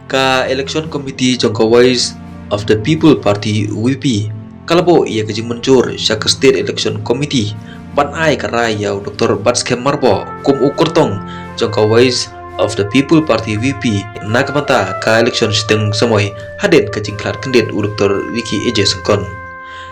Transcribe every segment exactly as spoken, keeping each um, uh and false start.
Ka Election Committee jong ka Voice of the People Party, V P, ka la buh ïa ka jingmynjur sha ka State Election Committee ban ai ka rai ïa u Doctor Batskhem Myrboh kum u kyrtong jong ka Voice of the People Party, V P, na ka bynta ka election shiteng samoi hadien ka jingkhlad kyndit u Doctor Ricky A J Syngkon.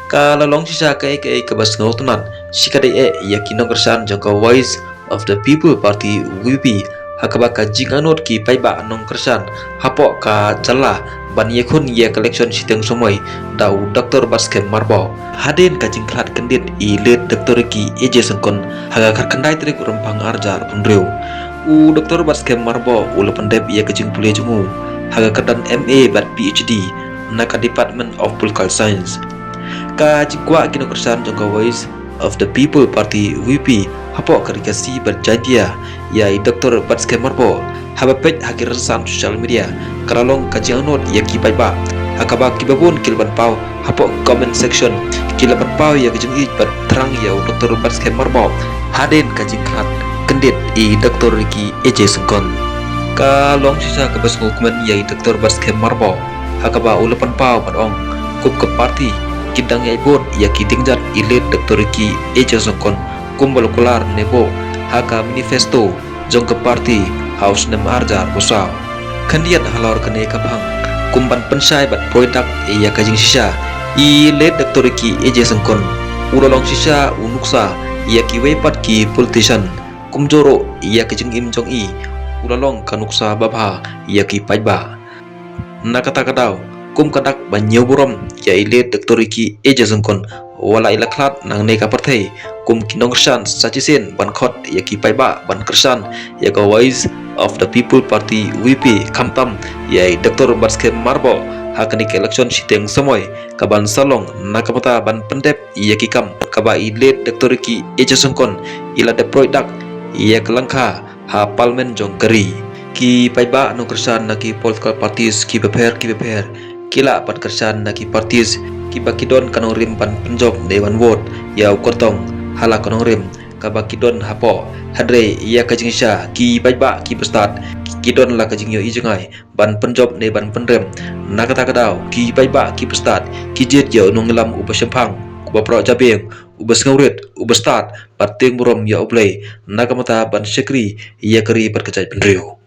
Ka la long shisha kaei kaei kaba sngewtynnat shikatdei eh ïa ki nongkyrshan jong ka Voice of the People Party, V P, ha kaba ka jingangnud ki paidbah nongkyrshan hapoh ka jylla ban ïakhun ïa ka election shiteng samoi da u Doctor Batskhem Myrboh hadien ka jingkhlad kyndit i late Doctor Ricky A J Syngkon ha ka khatkhyndai tarik u Rymphang arhajar arphew hynriew. U Doctor Batskhem Myrboh u la pyndep ïa ka jingpule jong u ha ka kyrdan M A bad P H D na ka Department of Political Science. Ka jingkwah ki nongkyrshan jong ka Voice of the People Party, V P, hapoh ka Ri Khasi bad Jaintia ïa i Doctor Batskhem Myrboh, haba peit ha ki rynsan social media, ka la long ka jingangnud ïa ki paidbah, ha kaba kiba bun ki la pynpaw hapoh comment section, ki la pynpaw ïa ka jingïeit bad thrang ïa u Doctor Batskhem Myrboh hadien ka jingkhlad kyndit i Doctor Ricky A J Syngkon. Ka long shisha kaba sngewkmen ïa i Doctor Batskhem Myrboh ha kaba u la pynpaw ban ong, kum ka party ki dang ïai bud ïa ki dienjat i late Doctor Ricky A J Syngkon kumba la kular ne buh ha ka manifesto jong ka party ha u snem arhajar arphew saw. Khyndiat halor kane ka phang, kum ban pynshai bad poi dak ïa ka jingshisha, i late Doctor Ricky A J Syngkon u la long shisha u nuksa ïa kiwei pat ki politician, kumjuh ruh ïa ka jingim jong i u la long ka nuksa babha ïa ki paidbah. Na kata ka daw, kum ka dak ban ñiew burom ïa i late Doctor Ricky A J Syngkon, wat la i la khlad nangne ka pyrthei, kum ki nongkyrshan sa shisien ban khot ïa ki paidbah ban kyrshan ïa ka Voice of the People Party, V P, khamtam ïa i Doctor Batskhem Myrboh ha kane ka election shiteng samoi, kaban sa long na ka bynta ban pyndep ïa ki kam kaba i late Doctor Ricky A J Syngkon i la dep poi dak ïa ka lyngkha ha Parliament jong ka ri. Ki paidbah nongkyrshan na ki political parties kiba pher kiba pher ki lah ban kyrshan na ki parties kiba ki don ka nongrim ban pynjop ne ban vote ïa u kyrtong ha la ka nongrim kaba ki don hapoh. Hynrei ïa ka jingshisha, ki paidbah kiba stad ki don la ka jingïohi jngai ban pynjop ne ban pynrem. Na kata ka daw, ki paidbah kiba stad ki jied ïa u nongïalam uba shemphang, uba proh jabieng, uba sngewrit, uba stad, bad tieng burom ïa U Blei na ka bynta ban shakri ïa ka ri bad ka jaitbynriew.